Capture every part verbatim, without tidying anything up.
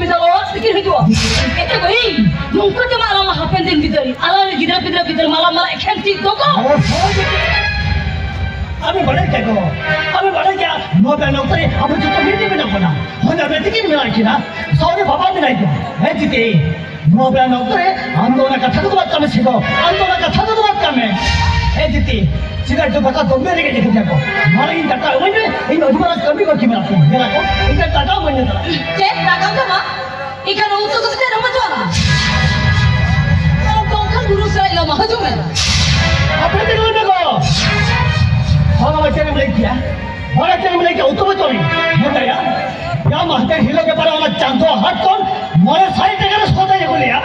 ᱵᱤᱫᱟᱹᱞ ᱚᱲᱟᱜ ᱛᱮᱠᱤᱱ ᱦᱤᱡᱩᱜᱼᱟ᱾ ᱮᱛᱮ ᱵᱟᱹᱭ, ᱱᱚᱝᱠᱟ ᱛᱮᱢᱟ ᱟᱞᱟᱝ ᱢᱟ ᱦᱟᱯᱮᱱ ᱫᱤᱱ ᱵᱤᱫᱟᱹᱞ, ᱟᱞᱟᱝ ᱨᱮᱱ ᱜᱤᱫᱽᱨᱟᱹ ᱯᱤᱫᱽᱨᱟᱹ ᱵᱤᱫᱟᱹᱞ ᱢᱟᱞᱟ ᱢᱟᱞᱟ ᱮᱠᱷᱮᱱ ᱪᱮᱫ ᱫᱚ ᱠᱚ᱾ ᱟᱵᱚ ᱦᱚᱲ ᱡᱩᱫᱤ ᱟᱵᱚ ᱵᱟᱲᱟᱭ ᱠᱮᱫ ᱠᱚ, ᱟᱵᱚ ᱵᱟᱲᱟᱭ ᱠᱮᱫ ᱱᱚᱣᱟ ᱵᱮᱱ ᱚᱠᱛᱚ ᱨᱮ ᱟᱵᱚ ᱡᱚᱛᱚ ᱢᱤᱫ ᱜᱮ ᱢᱮᱱᱟᱜ ᱵᱚᱱᱟ᱾ ᱦᱚᱸ, ᱟᱵᱮᱱ ᱛᱤᱠᱤᱱ ᱢᱮᱱᱟᱜ ᱠᱤᱱᱟ, ᱥᱟᱶᱨᱮ ᱵᱟᱵᱟ ᱢᱮᱱᱟᱭ ᱠᱟᱱᱟ᱾ ᱦᱮᱸ ᱡᱤᱛᱤ, ᱱᱚᱣᱟ ᱵᱮᱱ ᱚᱠᱛᱚ ᱨᱮ ᱟᱢ ᱫᱚ ᱚᱱᱟ ᱠᱟᱛᱷᱟ ᱠᱚᱫᱚ ᱵᱟᱫ ᱠᱟᱜ ᱢᱮ ᱥᱮ ᱜᱚ, ᱟᱢ ᱫᱚ ᱚᱱᱟ ᱠᱟᱛᱷᱟ ᱠᱚᱫᱚ ᱵᱟᱫ ᱠᱟᱜ ᱢᱮ᱾ ᱦᱮᱸ ᱡᱤᱛᱤ, ᱪᱮᱫᱟᱜ ᱪᱚ ᱫᱟᱠᱟ ᱫᱚᱢᱮ ᱨᱮᱸᱜᱮᱡ ᱟᱠᱟᱫᱤᱧᱟ ᱠᱚ᱾ ᱢᱟᱲᱟᱝ ᱤᱧ ᱫᱟᱠᱟ ᱤᱢᱟᱹᱧ ᱢᱮ, ᱤᱧ ᱟᱹᱰᱤ ᱢᱟᱨᱟᱝ ᱠᱟᱹᱢᱤ ᱵᱟᱹᱠᱤ ᱢᱮᱱᱟᱜ ᱛᱤᱧᱟ᱾ ᱫᱮᱞᱟ ᱠᱚ, ᱤᱧ ᱫᱚ ᱫᱟᱠᱟ ᱤᱢᱟᱹᱧ ᱢᱮ ᱛᱟᱞᱟ᱾ ᱪᱮᱫ ᱫᱟᱠᱟ ᱫᱚ ᱵᱟᱝ? ᱮᱱᱠᱷᱟᱱ ᱩᱛᱩ ᱫᱚ ᱪᱮᱫ ᱦᱚᱸ ᱵᱟᱹᱪᱩᱜ ᱟᱱᱟ? ᱟᱨ ᱫᱚ ᱮᱱᱠᱷᱟᱱ ᱵᱩᱨᱩ ᱥᱟᱭ ᱞᱟᱢᱟ ᱦᱤᱡᱩᱜ ᱢᱮ᱾ ᱟᱯᱮ ᱛᱮᱜᱮ ᱞᱟᱹᱭ ᱢᱮ ᱜᱚ᱾ ᱦᱚᱸ, ᱵᱟᱵᱟ, ᱪᱮᱫ ᱮᱢ ᱞᱟᱹᱭ ᱠᱮᱭᱟ? ᱵᱟᱵᱟ, ᱪᱮᱫ ᱮᱢ ᱞᱟᱹᱭ ᱠᱮᱭᱟ? ᱩᱛᱩ ᱵᱟᱹᱪᱩᱜ ᱟᱹᱱᱤᱡ᱾ ᱢᱮᱛᱟᱭᱟ, ᱭᱟ ᱢᱟᱦᱫᱮᱨ ᱦᱤᱞᱳᱜ ᱜᱮ ᱯᱟᱨᱟ ᱚᱱᱟ ᱪᱟᱸᱫᱚ ᱦᱟᱴ ᱠᱷᱚᱱ ᱢᱚᱬᱮ ᱥᱟᱭ ᱴᱟᱠᱟ ᱨᱮ ᱥᱚᱫᱟᱧ ᱟᱹᱜᱩ ᱞᱮᱜᱼᱟ᱾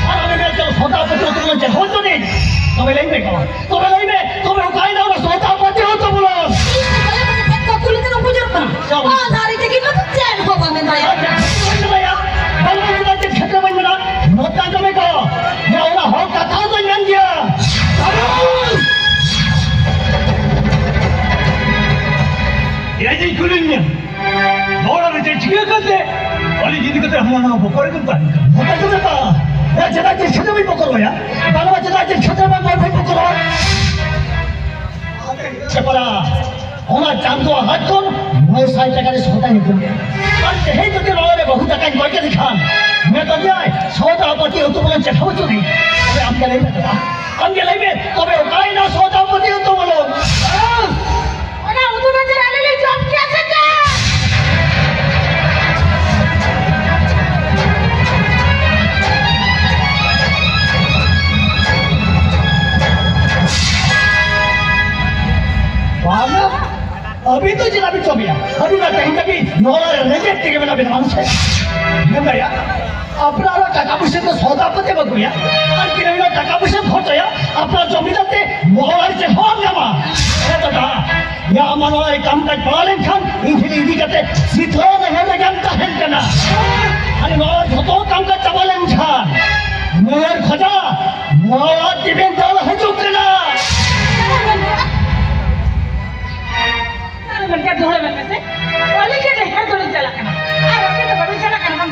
ᱟᱨ ᱟᱢ ᱢᱮᱱ ᱠᱮᱫᱟ ᱥᱚᱫᱟ ᱯᱟᱹᱛᱤ ᱩᱛᱩ ᱵᱩᱞᱩᱝ ᱪᱮᱫ ᱦᱚᱸ ᱵᱟᱹᱪᱩᱜ ᱟᱹᱱᱤᱡ᱾ ᱛᱚᱵᱮ ᱞᱟᱹᱭ ᱢᱮ ᱜᱚ᱾ ᱛᱚᱵᱮ ᱞᱟᱹᱭ ᱢᱮ, ᱛᱚᱵᱮ ᱚᱠᱟᱭᱮᱱᱟ ᱚᱱᱟ ᱥᱚᱫᱟ ᱯᱟᱹᱛᱤ ᱩᱛᱩ ᱵᱩᱞᱩᱝ? ᱤᱧ ᱫᱚ ᱵᱟᱞᱮ ᱵᱟᱞᱮ ᱯᱮᱴ ᱠᱚ ᱠᱩᱞᱤ ᱛᱮᱫᱚ ᱵᱩᱡᱷᱟᱹᱜ ᱠᱟᱱᱟ᱾ ᱪᱟᱵᱟ᱾ ᱚ, ᱫᱟᱨᱮ ᱛᱮᱜᱮ ᱢᱟ ᱪᱮᱫ ᱦᱚᱸ ᱵᱟᱢ ᱢᱮᱛᱟᱭᱟ᱾ ᱟᱪᱪᱷᱟ, ᱵᱟᱹᱧ ᱢᱮᱛᱟᱭᱟ᱾ ᱵᱟᱹᱧ ᱢᱮᱛᱟᱭᱟ, ᱪᱮᱫ ᱠᱷᱟᱹᱛᱤᱨ ᱵᱟᱹᱧ ᱢᱮᱱᱟ? ᱱᱚᱛᱮ ᱟᱸᱡᱚᱢ ᱢᱮ ᱜᱚ᱾ ᱡᱮ ᱚᱱᱟ ᱦᱚᱲ ᱠᱟᱛᱷᱟ ᱦᱚᱸ ᱫᱚᱧ ᱢᱮᱱ ᱜᱮᱭᱟ᱾ ᱪᱟᱵᱟ᱾ ᱤᱧᱤᱧ ᱠᱩᱞᱤ ᱢᱮᱭᱟ, ᱱᱚᱣᱟ ᱨᱮ ᱪᱮᱫ ᱪᱤᱠᱟᱹ ᱠᱟᱛᱮ ᱟᱹᱞᱤᱧ ᱤᱫᱤ ᱠᱟᱛᱮ ᱦᱟᱱᱟ ᱱᱟᱣᱟ ᱵᱚᱠᱚᱨ ᱨᱮᱵᱚᱱ ᱛᱟᱦᱮᱱ ᱠᱟᱱᱟ? ᱵᱚᱠᱚᱨ ᱫᱚ ᱢᱮᱛᱟ, ᱪᱮᱫᱟᱜ ᱪᱮᱫ ᱠᱷᱟᱹᱛᱤᱨ ᱵᱟᱹᱧ ᱵᱚᱠᱚᱨᱚᱜᱼᱟ? ᱵᱟᱝᱢᱟ ᱪᱮᱫᱟᱜ ᱪᱮᱫ ᱠᱷᱟᱹᱛᱤᱨ ᱵᱟᱹᱧ ᱵᱚᱠᱚᱨᱚᱜᱼᱟ? ᱪᱮᱯᱲᱟ, ᱚᱱᱟ ᱪᱟᱸᱫᱚ ᱦᱟᱴ ᱠᱷᱚᱱ ᱢᱚᱬᱮ ᱥᱟᱭ ᱴᱟᱠᱟ ᱨᱮ ᱥᱚᱫᱟᱧ ᱟᱹᱜᱩ ᱞᱮᱫᱟ᱾ ᱟᱨ ᱛᱮᱦᱮᱧ ᱡᱩᱫᱤ ᱱᱚᱣᱟ ᱨᱮ ᱵᱟᱹᱦᱩ ᱫᱟᱠᱟᱧ ᱠᱚᱭ ᱠᱮᱫ ᱠᱷᱟᱱ, ᱢᱮᱛᱟᱫᱤᱧᱟᱭ, ᱥᱚᱫᱟ ᱯᱟᱹᱛᱤ ᱩᱛᱩ ᱵᱩᱞᱩᱝ ᱪᱮᱫ ᱦᱚᱸ ᱵᱟᱹᱪᱩᱜ ᱟᱹᱱᱤᱡ᱾ ᱛᱚᱵᱮ ᱟᱢ ᱜᱮ ᱞᱟᱹᱭ ᱢᱮ ᱫᱟᱫᱟ, ᱟᱢ ᱜᱮ ᱞᱟᱹᱭ ᱢᱮ, ᱛᱚᱵᱮ ᱚᱠᱟᱭᱮᱱᱟ ᱥᱚᱫᱟ ᱯᱟᱹᱛᱤ ᱩᱛᱩ ᱵᱩᱞᱩᱝ? ᱚᱱᱟ ᱩᱛᱩ ᱫᱚ ᱪᱮᱫ ᱟᱞᱮ ᱞᱮ ᱡᱚᱢ ᱠᱮᱭᱟ ᱥᱮ ᱪᱮᱫ? ᱵᱟᱝᱟ, ᱟᱹᱵᱤᱱ ᱫᱚ ᱪᱮᱫᱟᱜ ᱵᱤᱱ ᱪᱚᱵᱮᱭᱟ? ᱟᱹᱵᱤᱱ ᱢᱟ ᱛᱮᱦᱮᱧ ᱫᱷᱟᱹᱵᱤᱡ ᱱᱚᱣᱟ ᱨᱮᱸᱜᱮᱡ ᱛᱮᱜᱮ ᱢᱮᱱᱟᱜ ᱵᱤᱱᱟ, ᱵᱟᱝ ᱥᱮ? ᱢᱮᱱᱫᱟᱭᱟ, ᱟᱯᱱᱟᱨᱟᱜ ᱴᱟᱠᱟ ᱯᱩᱭᱥᱟᱹ ᱛᱮ ᱥᱚᱫᱟ ᱯᱟᱹᱛᱤᱢ ᱟᱹᱜᱩᱭᱟ, ᱟᱨ ᱛᱤᱱᱟᱹᱜ ᱦᱤᱞᱳᱜ ᱴᱟᱠᱟ ᱯᱩᱭᱥᱟᱹᱢ ᱠᱷᱚᱨᱪᱟᱭᱟ, ᱟᱯᱱᱟᱨ ᱡᱚᱢ ᱞᱮᱠᱟᱛᱮ ᱢᱚᱦᱚᱲ ᱟᱨ ᱪᱮᱫ ᱦᱚᱸ ᱵᱟᱢ ᱧᱟᱢᱟ᱾ ᱦᱮᱸ ᱫᱟᱫᱟ, ᱭᱟ ᱟᱢᱟᱜ ᱱᱚᱣᱟ ᱠᱟᱢ ᱠᱟᱡᱽ ᱯᱟᱲᱟᱣ ᱞᱮᱱᱠᱷᱟᱱ ᱤᱧ ᱴᱷᱮᱱ ᱤᱫᱤ ᱠᱟᱛᱮ ᱥᱤᱛᱷᱟᱹ ᱱᱟᱦᱮᱞ ᱞᱮᱠᱟᱢ ᱛᱟᱦᱮᱱ ᱠᱟᱱᱟ᱾ ᱟᱨ ᱱᱚᱣᱟ ᱡᱷᱚᱛᱚ ᱠᱟᱢ ᱠᱟᱡᱽ ᱪᱟᱵᱟ ᱞᱮᱱᱠᱷᱟᱱ ᱢᱚᱦᱚᱲ ᱠᱷᱚᱡᱟ ᱱᱚᱣᱟ ᱛᱤᱵᱮᱱ ᱫᱟᱞ ᱦᱤᱡᱩᱜ ᱠᱟᱱᱟ᱾ ᱟᱨ ᱢᱮᱱᱠᱷᱟᱱ ᱫᱚᱦᱲᱟ ᱢᱮᱱ ᱢᱮᱥᱮ, ᱟᱹᱞᱤᱧ ᱜᱮ ᱰᱟᱦᱟᱨ ᱫᱚᱞᱤᱧ ᱪᱟᱞᱟᱜ ᱠᱟᱱᱟ, ᱟᱨ ᱟᱯᱮ ᱫᱚ ᱵᱟᱵᱮᱱ ᱪᱟᱞᱟᱜ ᱠᱟᱱᱟ ᱵᱟᱝ?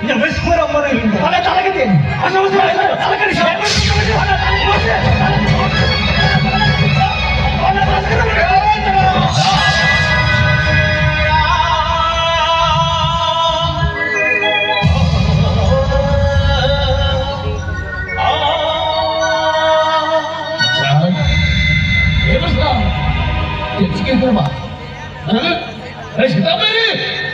ᱤᱧᱟᱹᱜ ᱵᱮᱥ ᱠᱚᱨᱮ ᱢᱚᱱᱮ ᱦᱩᱭᱩᱜ ᱠᱟᱱᱟ᱾ ᱟᱞᱮ ᱛᱟᱞᱟ ᱠᱟᱛᱮ᱾ ᱟᱞᱮ ᱛᱟᱞᱟ ᱠᱟᱛᱮ᱾ ᱪᱮᱫ ᱪᱤᱠᱟᱹ ᱠᱟᱱᱟ ᱵᱟ? ᱦᱮᱸ? ᱮ, ᱥᱮᱛᱟ ᱢᱮᱨᱮ,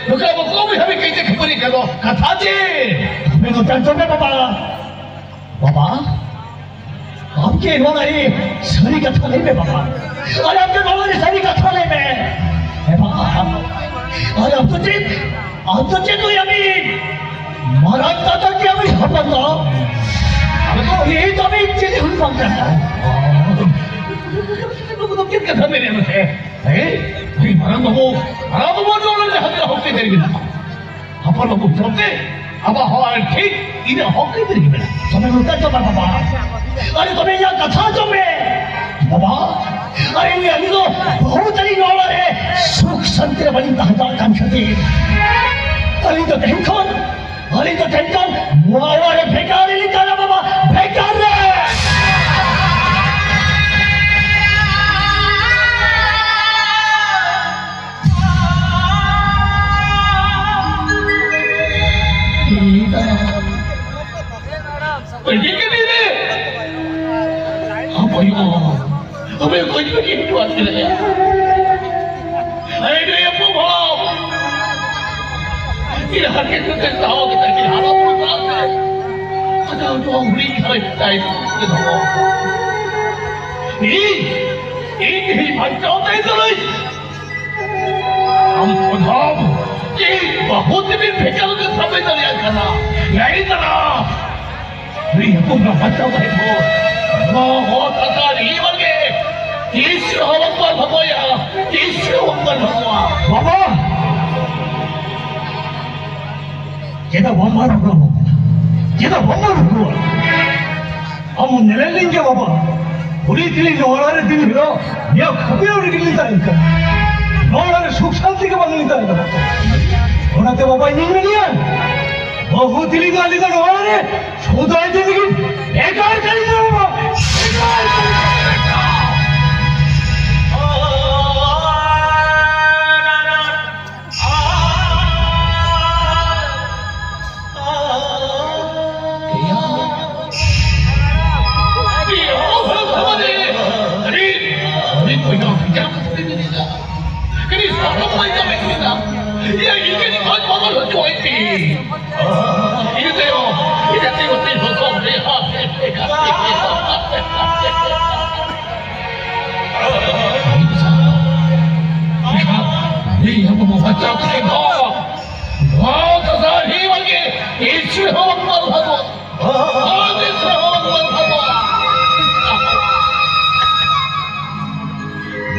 ᱱᱚᱝᱠᱟ ᱵᱚᱠᱚ ᱵᱚᱭᱦᱟ ᱵᱤᱱ ᱠᱟᱹᱭᱡᱟᱹ ᱠᱷᱟᱹᱯᱟᱹᱨᱤ ᱠᱟᱱᱟ, ᱠᱟᱛᱷᱟ ᱪᱮᱫ? ᱟᱵᱮᱱ ᱫᱚ ᱪᱟᱪᱚ ᱢᱮ ᱵᱟᱵᱟ᱾ ᱵᱟᱵᱟ, ᱟᱢ ᱪᱮᱫ ᱱᱚᱣᱟ ᱨᱮ ᱥᱟᱹᱨᱤ ᱠᱟᱛᱷᱟ ᱞᱟᱹᱭ ᱢᱮ ᱵᱟᱵᱟ᱾ ᱟᱨ ᱟᱢ ᱪᱮᱫ ᱱᱚᱣᱟ ᱨᱮ ᱥᱟᱹᱨᱤ ᱠᱟᱛᱷᱟ ᱞᱟᱹᱭ ᱢᱮ? ᱦᱮᱸ ᱵᱟᱵᱟ, ᱟᱨ ᱟᱢ ᱫᱚ ᱪᱮᱫ, ᱟᱢ ᱫᱚ ᱪᱮᱫ ᱱᱩᱭ ᱟᱢᱤᱡ ᱢᱟᱨᱟᱝ ᱫᱟᱫᱟ ᱜᱮ ᱟᱢᱤᱡ ᱦᱚᱯᱚᱱ ᱫᱚ? ᱟᱢ ᱫᱚ ᱱᱤᱛ ᱟᱢᱤᱡ ᱪᱮᱫ ᱦᱚᱸ ᱵᱟᱝ ᱠᱟᱱᱟ᱾ ᱱᱩᱠᱩ ᱫᱚ ᱪᱮᱫ ᱠᱟᱛᱷᱟ ᱢᱮᱱᱮᱫ ᱢᱮ? ᱦᱮᱸ? ᱟᱹᱰᱤ ᱢᱟᱨᱟᱝ ᱵᱟᱹᱵᱩ, ᱢᱟᱨᱟᱝ ᱵᱟᱹᱵᱩ ᱫᱚ ᱚᱱᱟ ᱡᱟᱦᱟᱸ ᱛᱤᱱᱟᱹᱜ ᱦᱚᱠ ᱟᱹᱭᱫᱟᱹᱨᱤ ᱢᱮᱱᱟᱜᱼᱟ᱾ ᱦᱚᱯᱚᱱ ᱵᱟᱹᱵᱩ ᱦᱤᱥᱟᱹᱵ ᱛᱮ ᱟᱵᱚ ᱦᱚᱲ ᱴᱷᱤᱠ ᱤᱱᱟᱹ ᱦᱚᱠ ᱟᱹᱭᱫᱟᱹᱨᱤ ᱢᱮᱱᱟᱜᱼᱟ᱾ ᱛᱚᱵᱮ ᱱᱚᱝᱠᱟ ᱪᱚ ᱵᱟᱝ ᱵᱟᱵᱟ᱾ ᱟᱨᱮ ᱛᱚᱵᱮ ᱤᱧᱟᱹᱜ ᱠᱟᱛᱷᱟ ᱟᱸᱡᱚᱢ ᱢᱮ᱾ ᱵᱟᱵᱟ, ᱟᱨᱮ ᱩᱱᱤ ᱟᱹᱞᱤᱧ ᱫᱚ ᱵᱚᱦᱩᱛ ᱟᱹᱞᱤᱧ ᱱᱚᱣᱟ ᱚᱲᱟᱜ ᱨᱮ ᱥᱩᱠ ᱥᱟᱱᱛᱤ ᱨᱮ ᱵᱟᱹᱞᱤᱧ ᱛᱟᱦᱮᱸ ᱫᱟᱲᱮᱭᱟᱜ ᱠᱟᱱ ᱠᱷᱟᱹᱛᱤᱨ ᱟᱹᱞᱤᱧ ᱫᱚ ᱛᱮᱦᱮᱧ ᱠᱷᱚᱱ ᱟᱹᱞᱤᱧ ᱫᱚ ᱴᱮᱱᱥᱚᱱ ᱱᱚᱣᱟ ᱚᱲᱟᱜ ᱨᱮ ᱵᱷᱮᱜᱟᱨ ᱨᱮᱞᱤᱧ ᱛᱟᱦᱮᱱᱟ ᱵᱟᱵᱟ, ᱵᱷᱮᱜᱟᱨ ᱨᱮ᱾ ᱟᱹᱰᱤ ᱜᱮ ᱫᱤᱱ ᱨᱮ ᱟᱵᱚᱭᱚ ᱛᱚᱵᱮ ᱚᱠᱚᱭ ᱠᱚ ᱪᱮᱫ ᱦᱚᱴᱚᱣᱟᱫ ᱠᱤᱱᱟᱭᱟ? ᱟᱭ ᱨᱮ ᱵᱟᱵᱟ! ᱤᱧ ᱦᱟᱨᱠᱮᱛ ᱠᱟᱛᱮ ᱫᱟᱣ ᱠᱟᱛᱮ ᱤᱧ ᱦᱟᱨᱟ ᱵᱩᱨᱩ ᱠᱟᱱ ᱛᱮ, ᱟᱫᱚ ᱱᱚᱣᱟ ᱦᱩᱰᱤᱧ ᱜᱷᱟᱨᱚᱸᱡᱽ ᱛᱟᱭ ᱛᱮ ᱫᱚ᱾ ᱤᱧ, ᱤᱧ ᱛᱮᱦᱮᱧ ᱵᱟᱧᱪᱟᱣ ᱛᱟᱦᱮᱸ ᱥᱟᱱᱟᱧ᱾ ᱟᱢ ᱯᱨᱚᱫᱷᱟᱱ, ᱤᱧ ᱵᱟᱹᱦᱩ ᱛᱮᱵᱤᱱ ᱵᱷᱮᱡᱟ ᱞᱮᱠᱟ ᱥᱟᱵᱮ ᱫᱟᱲᱮᱭᱟᱜ ᱠᱟᱱᱟ᱾ ᱞᱟᱹᱭ ᱫᱟᱨᱟᱢ᱾ ᱩᱱᱤ ᱦᱚᱯᱚᱱ ᱫᱚ ᱵᱟᱧᱪᱟᱣ ᱛᱟᱦᱮᱸ ᱵᱷᱳᱨ ᱱᱚᱣᱟ ᱚᱛ ᱦᱟᱥᱟ ᱨᱤᱦᱤ ᱵᱟᱲᱜᱮ ᱛᱤᱥ ᱨᱮᱦᱚᱸ ᱵᱟᱝ ᱯᱟᱨᱚᱢᱚᱜᱼᱟ, ᱛᱤᱥ ᱨᱮᱦᱚᱸ ᱵᱟᱝ ᱯᱟᱨᱚᱢᱚᱜᱼᱟ᱾ ᱵᱟᱵᱟ! ᱪᱮᱫᱟᱜ ᱵᱟᱢ ᱢᱟᱨ ᱦᱚᱴᱚ ᱟᱵᱚᱱ ᱠᱟᱱᱟ? ᱪᱮᱫᱟᱜ ᱵᱟᱢ ᱢᱟᱨ ᱦᱚᱴᱚ ᱟᱵᱚᱱ? ᱟᱢ ᱧᱮᱞᱮᱫ ᱞᱤᱧ ᱜᱮ ᱵᱟᱵᱟ, ᱠᱩᱲᱤ ᱛᱤᱞᱤᱧ ᱱᱚᱣᱟ ᱚᱲᱟᱜ ᱨᱮ ᱫᱤᱱ ᱦᱤᱞᱳᱜ ᱱᱤᱭᱟᱹ ᱠᱷᱟᱹᱯᱟᱹᱨᱤ ᱨᱮᱜᱮ ᱞᱤᱧ ᱛᱟᱦᱮᱱ ᱠᱟᱱᱟ᱾ ᱱᱚᱣᱟ ᱚᱲᱟᱜ ᱨᱮ ᱥᱩᱠ ᱥᱟᱱᱛᱤ ᱜᱮ ᱵᱟᱝ ᱞᱤᱧ ᱛᱟᱦᱮᱱ ᱠᱟᱱᱟ᱾ ᱚᱱᱟᱛᱮ ᱵᱟᱵᱟ ᱤᱧᱤᱧ ᱢᱮᱱᱮᱫᱼᱟ, ᱵᱟᱹᱦᱩ ᱛᱤᱞᱤ ᱫᱚ ᱟᱹᱞᱤᱧ ᱫᱚ ᱱᱚᱣᱟ ᱨᱮ ᱥᱚᱫᱟᱭ ᱛᱮ ᱞᱟᱹᱜᱤᱫ ᱵᱮᱠᱟᱨ ᱠᱟᱹᱞᱤᱧ ᱫᱚ ᱵᱟᱵᱟ, ᱵᱮᱠᱟᱨ ᱠᱟᱹᱞᱤᱧ ᱫᱚ ᱵᱟᱵᱟ᱾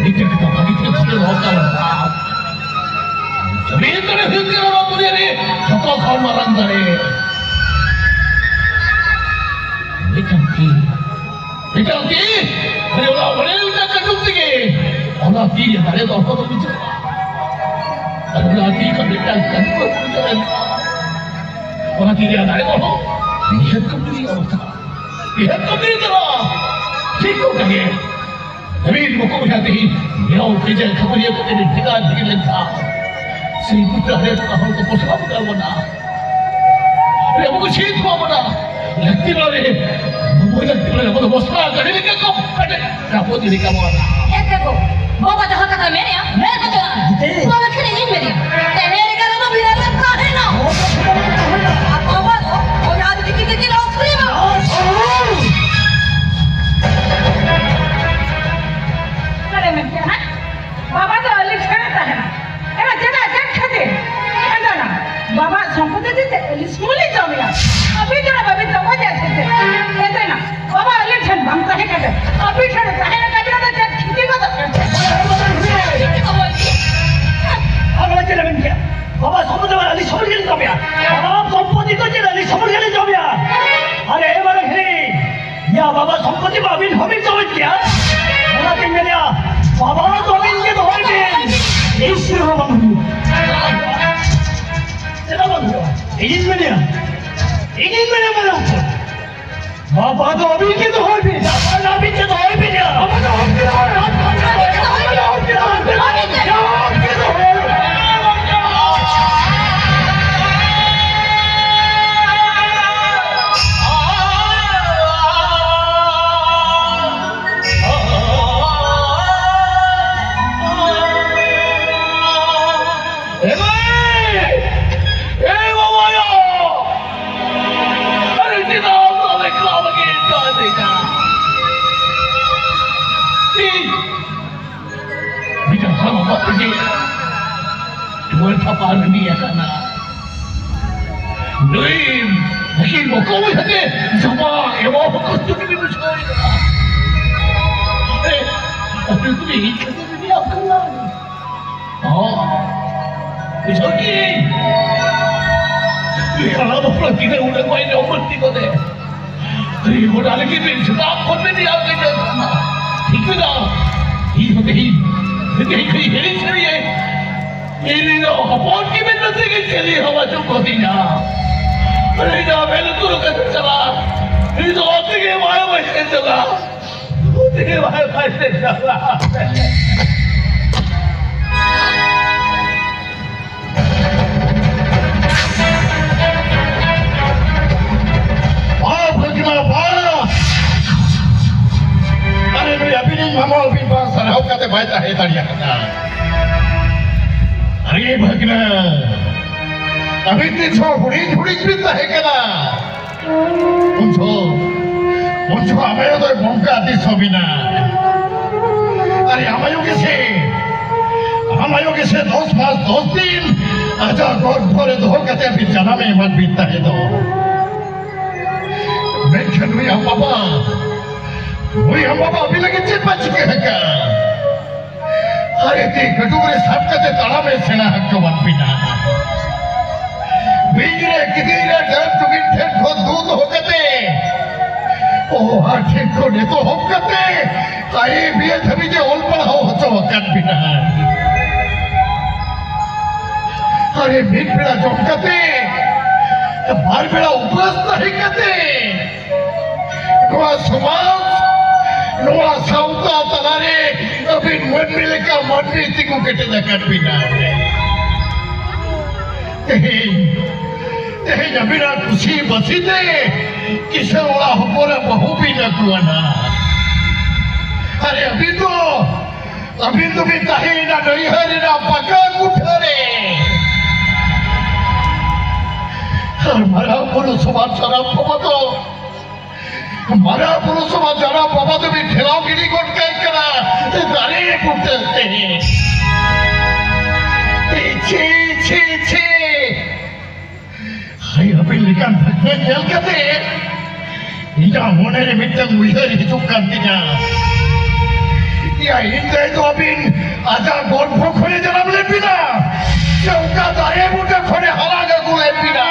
ᱢᱤᱫᱴᱮᱱ ᱠᱟᱛᱷᱟ ᱵᱷᱟᱹᱜᱤ ᱴᱷᱤᱠ ᱵᱩᱡᱷᱟᱹᱣ ᱫᱚᱦᱚ ᱠᱟᱜ ᱢᱮ᱾ ᱡᱟᱹᱢᱤᱱ ᱫᱟᱲᱮ ᱦᱩᱭᱩᱜ ᱠᱟᱱᱟ ᱱᱚᱣᱟ ᱫᱩᱱᱤᱭᱟᱹ ᱨᱮ ᱡᱷᱚᱛᱚ ᱠᱷᱚᱱ ᱢᱟᱨᱟᱝ ᱫᱟᱲᱮ᱾ ᱢᱤᱫᱴᱟᱝ ᱛᱤ, ᱢᱤᱫᱴᱟᱝ ᱛᱤ, ᱟᱨᱮ ᱚᱱᱟ ᱵᱟᱲᱮ ᱞᱮᱠᱟ ᱠᱟᱹᱴᱩᱵ ᱛᱮᱜᱮ ᱚᱱᱟ ᱛᱤ ᱨᱮ ᱫᱟᱲᱮ ᱫᱚ ᱚᱠᱚᱭ ᱫᱚ ᱵᱩᱡᱷᱟᱹᱣᱟ? ᱟᱨ ᱚᱱᱟ ᱛᱤ ᱠᱷᱚᱱ ᱢᱤᱫᱴᱟᱝ ᱠᱟᱹᱴᱩᱵ ᱮ ᱵᱩᱡᱷᱟᱹᱣ ᱮᱱ ᱠᱷᱟᱱ, ᱚᱱᱟ ᱛᱤ ᱨᱮ ᱫᱟᱲᱮ ᱫᱚ ᱱᱤᱦᱟᱹᱛ ᱠᱟᱹᱢᱤ ᱨᱮ ᱚᱨ ᱛᱟᱠᱚᱣᱟ᱾ ᱱᱤᱦᱟᱹᱛ ᱠᱟᱹᱢᱤ ᱨᱮ ᱫᱚ ᱴᱷᱤᱠ ᱚᱱᱠᱟ ᱜᱮ᱾ ᱦᱟᱹᱵᱤᱡ ᱵᱚᱠᱚ ᱵᱚᱭᱦᱟ ᱛᱮᱦᱮᱧ ᱱᱮᱭᱟᱣ ᱠᱟᱹᱭᱡᱟᱹ ᱠᱷᱟᱹᱯᱟᱹᱨᱤᱭᱟᱹ ᱠᱟᱛᱮ ᱵᱚᱱ ᱵᱷᱮᱜᱟᱨ ᱵᱷᱮᱜᱟᱨ ᱞᱮᱱᱠᱷᱟᱱ, ᱥᱮ ᱜᱚᱴᱟ ᱨᱮ ᱚᱠᱟ ᱦᱚᱲ ᱠᱚ ᱯᱚᱥᱲᱟ ᱵᱚᱱᱟ, ᱨᱮ ᱟᱵᱚ ᱠᱚ ᱪᱷᱤᱛ ᱠᱚ ᱵᱚᱱᱟ᱾ ᱞᱟᱹᱠᱛᱤ ᱱᱚᱣᱟ ᱨᱮ, ᱟᱵᱚ ᱞᱟᱹᱠᱛᱤ ᱱᱚᱣᱟ ᱨᱮ, ᱟᱵᱚ ᱫᱚ ᱢᱚᱥᱞᱟ ᱠᱟᱹᱴᱤᱡ ᱞᱮᱠᱟ ᱠᱚ ᱠᱟᱹᱴᱤᱡ ᱨᱟᱹᱯᱩᱫ ᱤᱫᱤ ᱠᱟᱵᱚᱱᱟ᱾ ᱮ ᱛᱮᱜᱳ, ᱵᱟᱵᱟ ᱡᱟᱦᱟᱸ ᱠᱟᱛᱷᱟ ᱢᱮᱱᱮᱜᱼᱟ, ᱢᱮᱱ ᱦᱚᱪᱚ ᱟᱱ᱾ ᱦᱮᱸ᱾ ᱵᱟᱵᱟ ᱴᱷᱮᱱ ᱤᱧ ᱢᱮᱱᱮᱜᱼᱟ, ᱛᱮᱦᱮᱧ ᱨᱮᱜᱮ ᱟᱞᱚ ᱵᱷᱤᱲ ᱨᱮᱢ ᱛᱟᱦᱮᱱᱟ᱾ ᱟᱨ ᱵᱟᱵᱟ ᱫᱚ ᱚᱱᱟ ᱟᱹᱰᱤ ᱠᱤᱪᱷᱩ ᱠᱤᱪᱷᱩ ᱞᱚᱥ ᱦᱩᱭᱩᱜᱼᱟ᱾ ᱚᱠᱟᱨᱮ ᱢᱮᱱ ᱠᱮᱜᱼᱟ ᱦᱟᱸᱜ? ᱵᱟᱵᱟ ᱫᱚ ᱟᱹᱞᱤᱧ ᱴᱷᱮᱱ ᱮ ᱛᱟᱦᱮᱱᱟ᱾ ᱮᱱᱟ ᱪᱮᱫᱟᱜ, ᱪᱮᱫ ᱠᱷᱟᱹᱛᱤᱨ? ᱮᱱᱟ ᱵᱟᱵᱟ ᱥᱚᱢᱯᱚᱛᱤ ᱫᱚ ᱪᱮᱫ ᱟᱹᱞᱤᱧ ᱥᱩᱢᱩᱝ ᱞᱤᱧ ᱡᱚᱢᱮᱜᱼᱟ? ᱟᱹᱵᱤᱱ ᱫᱚ ᱵᱟᱹᱵᱤᱱ ᱛᱚᱜᱚᱡ ᱮᱫ ᱥᱮ ᱪᱮᱫ? ᱮᱱᱟ ᱵᱟᱵᱟ ᱟᱹᱞᱤᱧ ᱴᱷᱮᱱ ᱵᱟᱝ ᱛᱟᱦᱮᱸ ᱠᱟᱛᱮ ᱟᱹᱵᱤᱱ ᱴᱷᱮᱱ ᱛᱟᱦᱮᱸ ᱞᱮᱱ ᱠᱷᱟᱱ ᱫᱚ ᱪᱮᱫ ᱠᱷᱤᱛᱤ ᱜᱚᱫᱚᱜ ᱠᱟᱱ ᱛᱟᱦᱮᱸᱫ? ᱟᱨ ᱱᱚᱣᱟ ᱪᱮᱫ ᱵᱮᱱ ᱞᱟᱹᱭᱟ? ᱵᱟᱵᱟ ᱥᱚᱢᱯᱚᱛᱤ ᱢᱟ ᱟᱹᱞᱤᱧ ᱥᱩᱢᱩᱝ ᱜᱮᱞᱤᱧ ᱡᱚᱢᱮᱜᱼᱟ᱾ ᱵᱟᱵᱟ ᱥᱚᱢᱯᱚᱛᱤ ᱫᱚ ᱪᱮᱫ ᱟᱹᱞᱤᱧ ᱥᱩᱢᱩᱝ ᱜᱮᱞᱤᱧ ᱡᱚᱢᱮᱜᱼᱟ? ᱟᱨᱮ ᱮ ᱢᱟᱨᱟᱝ ᱦᱤᱲᱤᱧ, ᱭᱟ ᱵᱟᱵᱟ ᱥᱚᱢᱯᱚᱛᱤ ᱢᱟ ᱟᱹᱵᱤᱱ ᱦᱚᱸᱵᱤᱱ ᱫᱚᱦᱚᱭ ᱜᱮᱭᱟ᱾ ᱚᱱᱟᱛᱤᱧ ᱢᱮᱱᱮᱫᱼᱟ, ᱵᱟᱵᱟ ᱫᱚ ᱟᱹᱵᱤᱱ ᱜᱮ ᱫᱚᱦᱚᱭ ᱵᱤᱱ᱾ ᱤᱥ ᱨᱮ ᱵᱟᱝ ᱦᱩᱭᱩᱜ᱾ ᱤᱧᱤᱧ ᱢᱮᱱᱮᱫᱼᱟ, ᱤᱧᱤᱧ ᱢᱮᱱᱮᱫᱼᱟ, ᱢᱟᱨᱟᱝ ᱦᱚᱯᱚᱱ᱾ ᱵᱟᱵᱟ ᱫᱚ ᱟᱹᱵᱤᱱ ᱜᱮ ᱫᱚᱦᱚᱭ ᱵᱤᱱ᱾ ᱵᱟᱵᱟ ᱫᱚ ᱟᱹᱵᱤᱱ ᱜᱮ ᱫᱚᱦᱚᱭ ᱵᱤᱱ᱾ ᱵᱟᱵᱟ ᱫᱚ ᱟᱹᱵᱤᱱ ᱜᱮ ᱫᱚᱦᱚᱭ ᱵᱤᱱ᱾ ᱵᱟᱵᱟ ᱫᱚ ᱟᱹᱵᱤᱱ ᱜᱮ ᱫᱚᱦᱚᱭ ᱵᱤᱱ᱾ ᱟᱹᱵᱤᱱ ᱜᱮ ᱫᱚᱦᱚᱭ ᱵᱤᱱ᱾ ᱮ ᱢᱟᱹᱭ! ᱮ ᱵᱟᱵᱟ ᱭᱳ! ᱟᱨᱮ ᱪᱮᱫᱟᱜ ᱚᱱᱠᱟ ᱞᱮᱠᱟ ᱵᱟᱹᱜᱤ ᱦᱚᱴᱚ ᱟᱹᱫᱤᱧᱟ? ᱤᱧ ᱢᱤᱫᱴᱟᱝ ᱦᱚᱲ ᱵᱟᱵᱟ ᱛᱮᱜᱮ ᱫᱩᱣᱟᱹᱨ ᱛᱷᱟᱯᱟ ᱨᱮ ᱟᱠᱟᱱᱟ᱾ ᱱᱩᱭ ᱵᱷᱟᱹᱜᱤ ᱢᱚᱠᱚ ᱵᱚᱭᱦᱟ ᱜᱮ ᱡᱚᱢᱟ ᱮᱢᱟ ᱠᱚ ᱠᱚᱥᱴᱚ ᱜᱮ ᱵᱩᱡᱷᱟᱹᱣ ᱮᱫᱟ᱾ ᱮ, ᱟᱹᱰᱤ ᱫᱩᱠ ᱤᱧ ᱠᱟᱱᱟ᱾ ᱚ, ᱵᱩᱡᱷᱟᱹᱣ ᱠᱮᱜᱼᱟᱹᱧ᱾ ᱱᱩᱭ ᱦᱟᱲᱟᱢ ᱦᱚᱯᱚᱱ ᱛᱤᱱᱟᱹᱜ ᱩᱰᱟᱹᱝ ᱵᱟᱭ ᱡᱚᱢ ᱵᱟᱹᱲᱛᱤ ᱠᱚᱫᱮ᱾ ᱟᱹᱰᱤ ᱜᱚᱰᱟ ᱞᱟᱹᱜᱤᱫ ᱵᱤᱱ ᱥᱮᱛᱟᱜ ᱠᱷᱚᱱ ᱵᱤᱱ ᱨᱮᱭᱟᱲ ᱠᱟᱱᱟ᱾ ᱴᱷᱤᱠ ᱢᱮᱱᱟᱜᱼᱟ᱾ ᱤᱧ ᱦᱚᱸ ᱛᱮᱦᱮᱧ, ᱛᱮᱦᱮᱧ ᱠᱷᱚᱱ ᱦᱤᱲᱤᱧ ᱥᱟᱹᱨᱤᱭᱟᱹᱧ᱾ ᱤᱧ ᱫᱚ ᱦᱚᱯᱚᱱ ᱜᱮ ᱢᱮᱱ ᱠᱟᱛᱮ ᱜᱮ ᱪᱮᱫ ᱦᱚᱸ ᱵᱟᱹᱪᱩᱜ ᱠᱚ ᱛᱤᱧᱟ᱾ ᱟᱹᱞᱤᱧ ᱫᱚ ᱟᱵᱮᱱ ᱟᱹᱛᱩ ᱨᱮ ᱠᱟᱹᱢᱤ ᱪᱟᱞᱟᱜ᱾ ᱤᱧ ᱫᱚ ᱚᱛᱮ ᱜᱮ ᱵᱟᱭ ᱵᱟᱹᱭᱥᱟᱹᱣ ᱪᱟᱞᱟᱜ᱾ ᱚᱛᱮ ᱜᱮ ᱵᱟᱭ ᱵᱟᱹᱭᱥᱟᱹᱣ ᱪᱟᱞᱟᱜ᱾ ᱵᱟ ᱵᱷᱟᱹᱜᱽᱱᱟ, ᱵᱟ! ᱟᱨᱮ ᱱᱩᱭ ᱟᱹᱵᱤᱱᱤᱡ ᱢᱟᱢᱟ ᱟᱹᱵᱤᱱ ᱵᱟᱝ ᱥᱟᱨᱦᱟᱣ ᱠᱟᱛᱮ ᱵᱟᱭ ᱛᱟᱦᱮᱸ ᱫᱟᱲᱮᱭᱟᱜ ᱠᱟᱱᱟ᱾ ᱟᱨᱮ ᱵᱷᱟᱹᱜᱽᱱᱟ, ᱟᱹᱵᱤᱱ ᱛᱤᱥ ᱦᱚᱸ ᱦᱩᱰᱤᱧ ᱦᱩᱰᱤᱧ ᱵᱤᱱ ᱛᱟᱦᱮᱸ ᱠᱟᱱᱟ᱾ ᱩᱱ ᱡᱚᱦᱚᱜ, ᱩᱱ ᱡᱚᱦᱚᱜ ᱟᱢᱟᱭᱳ ᱫᱚᱭ ᱵᱚᱸᱜᱟ ᱫᱤᱥᱚᱢ ᱮᱱᱟ᱾ ᱟᱨᱮ ᱟᱢᱟᱭᱳ ᱜᱮᱥᱮ, ᱟᱢᱟᱭᱳ ᱜᱮᱥᱮ ᱫᱚᱥ ᱢᱟᱥ ᱫᱚᱥ ᱫᱤᱱ ᱟᱡᱟᱜ ᱜᱚᱨᱵᱷᱚ ᱨᱮ ᱫᱚᱦᱚ ᱠᱟᱛᱮ ᱟᱹᱵᱤᱱ ᱡᱟᱱᱟᱢᱮ ᱮᱢᱟᱫ ᱵᱤᱱ ᱛᱟᱦᱮᱸ ᱫᱚ᱾ ᱢᱮᱱᱠᱷᱟᱱ ᱱᱩᱭ ᱟᱢ ᱵᱟᱵᱟ, ᱱᱩᱭ ᱟᱢ ᱵᱟᱵᱟ ᱟᱹᱵᱤᱱ ᱞᱟᱹᱜᱤᱫ ᱪᱮᱫ ᱵᱟᱭ ᱪᱤᱠᱟᱹ ᱟᱠᱟᱫ? ᱟᱨᱮ ᱛᱤ ᱠᱟᱹᱴᱩᱵ ᱨᱮ ᱥᱟᱵ ᱠᱟᱛᱮ ᱛᱟᱲᱟᱢᱮ ᱥᱮᱬᱟ ᱦᱚᱪᱚᱣᱟᱫ ᱵᱤᱱᱟ᱾ ᱵᱤᱧ ᱨᱮ, ᱠᱤᱫᱤᱧ ᱨᱮ, ᱰᱟᱹᱱ ᱪᱩᱜᱤᱱ ᱴᱷᱮᱱ ᱠᱷᱚᱱ ᱫᱩ ᱫᱚᱦᱚ ᱠᱟᱛᱮ ᱚᱦᱟ ᱴᱷᱮᱱ ᱠᱷᱚᱱ ᱮᱛᱚᱦᱚᱵ ᱠᱟᱛᱮ ᱟᱭ ᱮ ᱵᱤ ᱮ ᱫᱷᱟᱹᱵᱤᱡ ᱮ ᱚᱞ ᱯᱟᱲᱦᱟᱣ ᱦᱚᱪᱚ ᱟᱠᱟᱫ ᱵᱤᱱᱟ᱾ ᱟᱨᱮ, ᱢᱤᱫ ᱵᱮᱲᱟ ᱡᱚᱢ ᱠᱟᱛᱮ, ᱵᱟᱨ ᱵᱮᱲᱟ ᱩᱯᱟᱹᱥ ᱛᱟᱦᱮᱸ ᱠᱟᱛᱮ, ᱱᱚᱣᱟ ᱥᱚᱢᱟᱡᱽ, ᱱᱚᱣᱟ ᱥᱟᱶᱛᱟ ᱛᱟᱞᱟᱨᱮ ᱟᱹᱵᱤᱱ ᱢᱟᱹᱱᱢᱤ ᱞᱮᱠᱟ ᱢᱟᱹᱱᱢᱤ ᱛᱤᱸᱜᱩ ᱠᱮᱴᱮᱡ ᱟᱠᱟᱫ ᱵᱤᱱᱟ᱾ ᱛᱮᱦᱮᱧ, ᱛᱮᱦᱮᱧ ᱟᱹᱵᱤᱱᱟᱜ ᱠᱩᱥᱤ ᱵᱟᱹᱥᱤ ᱛᱮ ᱠᱤᱥᱟᱹᱬ ᱚᱲᱟᱜ ᱦᱚᱯᱚᱱ ᱨᱮ ᱵᱟᱹᱦᱩ ᱵᱤᱱ ᱟᱹᱜᱩᱣᱟᱱᱟ᱾ ᱟᱨᱮ, ᱟᱹᱵᱤᱱ ᱫᱚ ᱟᱹᱵᱤᱱ ᱫᱚᱵᱤᱱ ᱛᱟᱦᱮᱸᱭᱮᱱᱟ ᱱᱟᱹᱭᱦᱟᱹᱨ ᱨᱮᱱᱟᱜ ᱯᱟᱠᱟ ᱠᱩᱴᱷᱟᱹ ᱨᱮ᱾ ᱟᱨ ᱢᱟᱨᱟᱝ ᱵᱩᱨᱩ ᱥᱚᱢᱟᱱ ᱡᱟᱱᱟᱢ ᱵᱟᱵᱟ ᱫᱚ, ᱢᱟᱨᱟᱝ ᱵᱩᱨᱩ ᱥᱚᱢᱟᱱ ᱡᱟᱱᱟᱢ ᱵᱟᱵᱟ ᱫᱚᱵᱤᱱ ᱴᱷᱮᱞᱟᱣ ᱜᱤᱰᱤ ᱜᱚᱫ ᱠᱟᱭ ᱠᱟᱱᱟ ᱫᱟᱨᱮ ᱵᱩᱴᱟᱹ ᱛᱮ᱾ ᱪᱷᱤ, ᱪᱷᱤ, ᱪᱷᱤ᱾ ᱦᱟᱭ, ᱟᱹᱵᱤᱱ ᱞᱮᱠᱟᱱ ᱵᱷᱟᱹᱜᱽᱱᱟᱹ ᱧᱮᱞ ᱠᱟᱛᱮ ᱤᱧᱟᱜ ᱢᱚᱱᱮ ᱨᱮ ᱢᱤᱫᱴᱟᱝ ᱩᱭᱦᱟᱹᱨ ᱦᱤᱡᱩᱜ ᱠᱟᱱ ᱛᱤᱧᱟ᱾ ᱭᱟ, ᱤᱧ ᱫᱚ ᱟᱹᱵᱤᱱ ᱟᱡᱟᱜ ᱜᱚᱨᱵᱷᱚ ᱠᱷᱚᱱᱮ ᱡᱟᱱᱟᱢ ᱞᱮᱫ ᱵᱤᱱᱟ, ᱥᱮ ᱚᱠᱟ ᱫᱟᱨᱮ ᱵᱩᱴᱟᱹ ᱠᱷᱚᱱᱮ ᱦᱟᱞᱟᱝ ᱟᱹᱜᱩ ᱞᱮᱫ ᱵᱤᱱᱟ?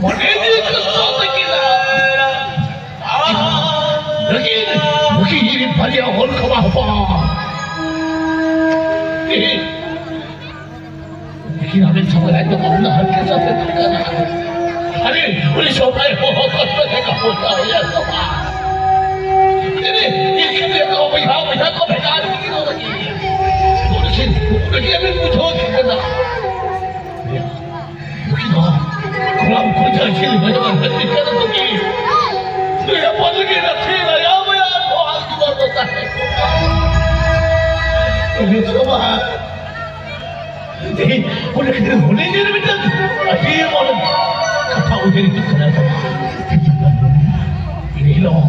ᱢᱚᱱᱮ ᱡᱤᱣᱤ ᱠᱚᱥᱴᱚ ᱛᱟᱹᱠᱤᱱᱟ᱾ ᱱᱩᱠᱤᱱ, ᱱᱩᱠᱤᱱ ᱵᱟᱨᱭᱟ ᱦᱚᱲ ᱠᱚ ᱦᱚᱯᱚᱱ᱾ ᱱᱩᱠᱤᱱ ᱟᱵᱮᱱ ᱥᱚᱢᱚᱭ ᱟᱡ ᱫᱚ ᱵᱟᱵᱩ ᱦᱟᱨᱠᱮᱛ ᱥᱟᱛᱮ ᱠᱟᱱᱟ᱾ ᱟᱨᱮ, ᱩᱱᱤ ᱥᱚᱢᱚᱭ ᱦᱚᱦᱚ ᱠᱚ ᱛᱮ ᱠᱚ ᱵᱚᱡᱷᱟᱣ ᱮᱭᱟ ᱥᱚᱢᱚᱭ᱾ ᱟᱨᱮ, ᱪᱮᱫ ᱠᱷᱟᱹᱛᱤᱨ ᱠᱚ ᱵᱚᱭᱦᱟ, ᱵᱚᱭᱦᱟ ᱠᱚ ᱵᱷᱮᱜᱟᱨ ᱠᱤᱱ ᱱᱚᱰᱮ? ᱩᱱᱠᱤᱱ, ᱩᱱᱠᱤᱱ ᱟᱵᱮᱱ ᱵᱩᱡᱷᱟᱹᱣ ᱴᱷᱤᱠ ᱠᱟᱱᱟ᱾ ᱱᱩᱠᱤᱱ ᱫᱚ ᱠᱚᱲᱟᱢ ᱠᱚ ᱡᱟᱹᱨᱡᱤᱞ ᱦᱚᱭᱚᱜ ᱟᱨ ᱦᱟᱹᱛᱤ ᱠᱟᱱᱟ ᱱᱩᱠᱤᱱ᱾ ᱱᱩᱭ ᱦᱚᱯᱚᱱ ᱞᱟᱹᱜᱤᱫ ᱨᱟᱹᱥᱤ ᱞᱟᱭᱟ ᱢᱟᱭᱟ ᱠᱚ ᱟᱨ ᱡᱤᱵᱚᱱ ᱫᱚ ᱛᱟᱦᱮᱸ ᱠᱚᱜᱼᱟ᱾ ᱩᱱᱤ ᱥᱚᱢᱟᱡᱽ ᱛᱮᱦᱮᱧ ᱚᱱᱟ ᱠᱷᱟᱹᱛᱤᱨ ᱦᱩᱰᱤᱧ ᱨᱮ ᱢᱤᱫᱴᱟᱝ ᱟᱹᱰᱤ ᱢᱚᱱᱮ ᱠᱟᱛᱷᱟ ᱩᱭᱦᱟᱹᱨ ᱦᱤᱡᱩᱜ ᱠᱟᱱᱟ᱾ ᱤᱱᱟᱹ ᱦᱤᱞᱳᱜ